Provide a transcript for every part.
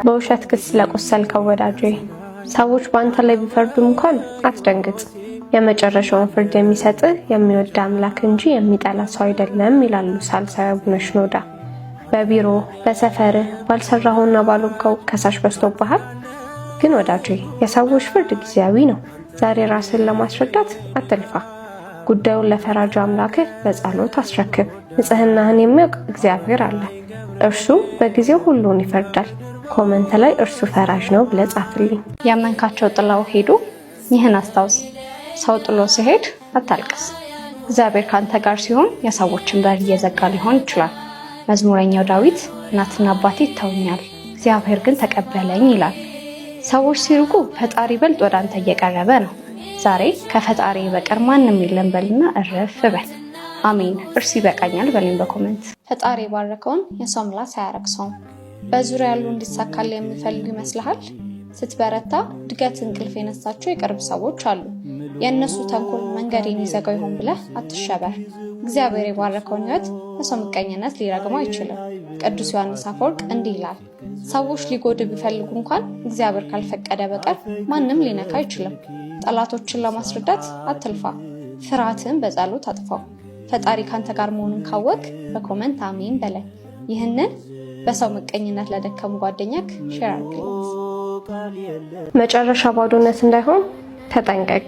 በውሸት ክስ ለቆሰልከው ወዳጄ፣ ሰዎች በአንተ ላይ ቢፈርዱም እንኳን አትደንግጥ። የመጨረሻውን ፍርድ የሚሰጥህ የሚወድ አምላክ እንጂ የሚጠላ ሰው አይደለም ይላሉ ሳልሳዊ አቡነ ሽኖዳ። በቢሮ በሰፈርህ ባልሰራኸውና ባልሆንከው ከሳሽ በዝቶብሃል። ግን ወዳጄ፣ የሰዎች ፍርድ ጊዜያዊ ነው። ዛሬ ራስህን ለማስረዳት አትልፋ። ጉዳዩን ለፈራጁ አምላክህ በጸሎት አስረክብ። ንጽህናህን የሚያውቅ እግዚአብሔር አለ። እርሱ በጊዜው ሁሉን ይፈርዳል። Comment ላይ "እርሱ ፈራጅ ነው" ብለህ ጻፍልኝ። ያመንካቸው ጥለው ሄዱ። ይህን አስታውስ። ሰው ጥሎ ሲሄድ አታልቅስ። እግዚአብሔር ካንተ ጋር ሲሆን የሰዎችን በር እየዘጋ ሊሆን ይችላል። መዝሙረኛው ዳዊት "እናትና አባቴ ትተውኛል፣ እግዚአብሔር ግን ተቀበለኝ" ይላል። ሰዎች ሲርቁ ፈጣሪ ይበልጥ ወደ አንተ እየቀረበ ነው። ዛሬ "ከፈጣሪ በቀር ማንም የለም" በልና እረፍ በል። "አሜን፣ እርሱ ይበቃኛል" በለኝ በ comment። ፈጣሪ የባረከውን የሰው ምላስ አያረክሰውም። በዙሪያ ያሉ እንዲሳካልህ የሚፈልጉ ይመስልሃል? ስትበረታ እድገት እንቅልፍ የነሳቸው የቅርብ ሰዎች አሉ። የእነሱ ተንኮል መንገዴን ይዘጋው ይሆን ብለህ አትሸበር። እግዚአብሔር የባረከውን ሕይወት በሰው ምቀኝነት ሊረግመው አይችልም። ቅዱስ ዮሐንስ አፈወርቅ እንዲህ ይላል፣ "ሰዎች ሊጎዱ ቢፈልጉ እንኳን እግዚአብሔር ካልፈቀደ በቀር ማንም ሊነካ አይችልም።" ጠላቶችህን ለማስረዳት አትልፋ፣ ፍርሃትህን በጸሎት አጥፋው። ፈጣሪ ካንተ ጋር መሆኑን ካወቅክ በ comment "አሜን" በለኝ። ይህንን በሰው ምቀኝነት ለደከሙ ጓደኛክ share አድርግለት። መጨረሻ ባዶነት እንዳይሆን ተጠንቀቅ።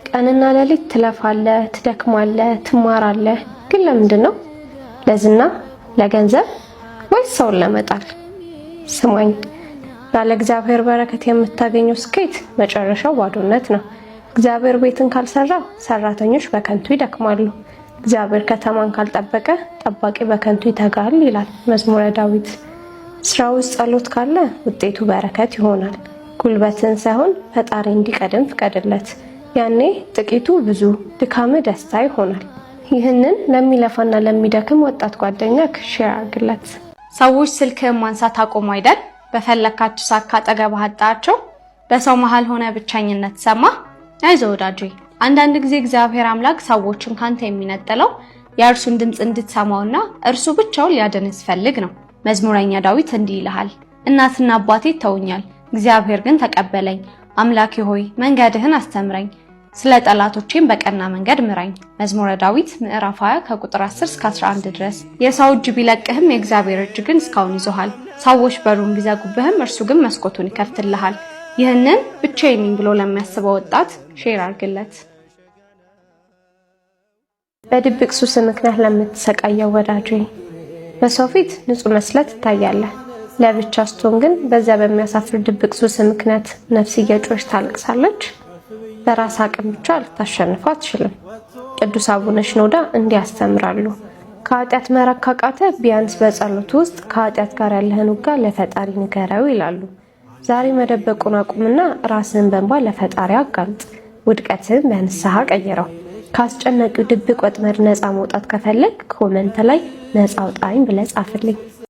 ቀንና ሌሊት ትለፋለህ፣ ትደክማለህ፣ ትማራለህ። ግን ለምንድን ነው? ለዝና፣ ለገንዘብ ወይስ ሰውን ለመጣል? ስማኝ፣ ያለ እግዚአብሔር በረከት የምታገኘው ስኬት መጨረሻው ባዶነት ነው። እግዚአብሔር ቤትን ካልሰራ ሰራተኞች በከንቱ ይደክማሉ። እግዚአብሔር ከተማን ካልጠበቀ ጠባቂ በከንቱ ይተጋል ይላል መዝሙረ ዳዊት። ስራ ውስጥ ጸሎት ካለ ውጤቱ በረከት ይሆናል። ጉልበትን ሳይሆን ፈጣሪ እንዲቀድም ፍቀድለት። ያኔ ጥቂቱ ብዙ፣ ድካምህ ደስታ ይሆናል። ይህንን ለሚለፋና ለሚደክም ወጣት ጓደኛክ share አድርግለት። ሰዎች ስልክህን ማንሳት አቆሙ አይደል? በፈለካቸው ሰዓት ካጠገብህ አጣሃቸው? በሰው መሃል ሆነ ብቸኝነት ተሰማህ? አይዞህ ወዳጄ። አንዳንድ ጊዜ እግዚአብሔር አምላክ ሰዎችን ካንተ የሚነጥለው የእርሱን ድምፅ እንድትሰማውና እርሱ ብቻውን ሊያድንህ ሲፈልግ ነው። መዝሙረኛ ዳዊት እንዲህ ይልሃል፣ "እናትና አባቴ ትተውኛል፣ እግዚአብሔር ግን ተቀበለኝ። አምላኬ ሆይ፣ መንገድህን አስተምረኝ፣ ስለ ጠላቶቼም በቀና መንገድ ምራኝ።" መዝሙረ ዳዊት ምዕራፍ 20 ከቁጥር 10 እስከ 11 ድረስ። የሰው እጅ ቢለቅህም የእግዚአብሔር እጅ ግን እስካሁን ይዞሃል። ሰዎች በሩን ቢዘጉብህም እርሱ ግን መስኮቱን ይከፍትልሃል። ይህንን ብቻዬን ነኝ ብሎ ለሚያስበው ወጣት share አድርግለት። በድብቅ ሱስ ምክንያት ለምትሰቃየው ወዳጄ፣ በሰው ፊት ንጹህ መስለህ ትታያለህ። ለብቻ ስትሆን ግን በዚያ በሚያሳፍር ድብቅ ሱስ ምክንያት ነፍስ እየጮኸች ታለቅሳለች። በራስ አቅም ብቻ ልታሸንፈው አትችልም። ቅዱስ አቡነ ሽኖዳ እንዲህ ያስተምራሉ። ከኃጢአት መራቅ ካቃተህ ቢያንስ በጸሎት ውስጥ ከኃጢአት ጋር ያለህን ውጊያ ለፈጣሪ ንገረው ይላሉ። ዛሬ መደበቁን አቁምና ራስህን በእንባ ለፈጣሪ አጋልጥ። ውድቀትህን በንስሐ ቀይረው። ከአስጨናቂው ድብቅ ወጥመድ ነፃ መውጣት ከፈለግክ comment ላይ "ነፃ አውጣኝ" ብለህ ጻፍልኝ።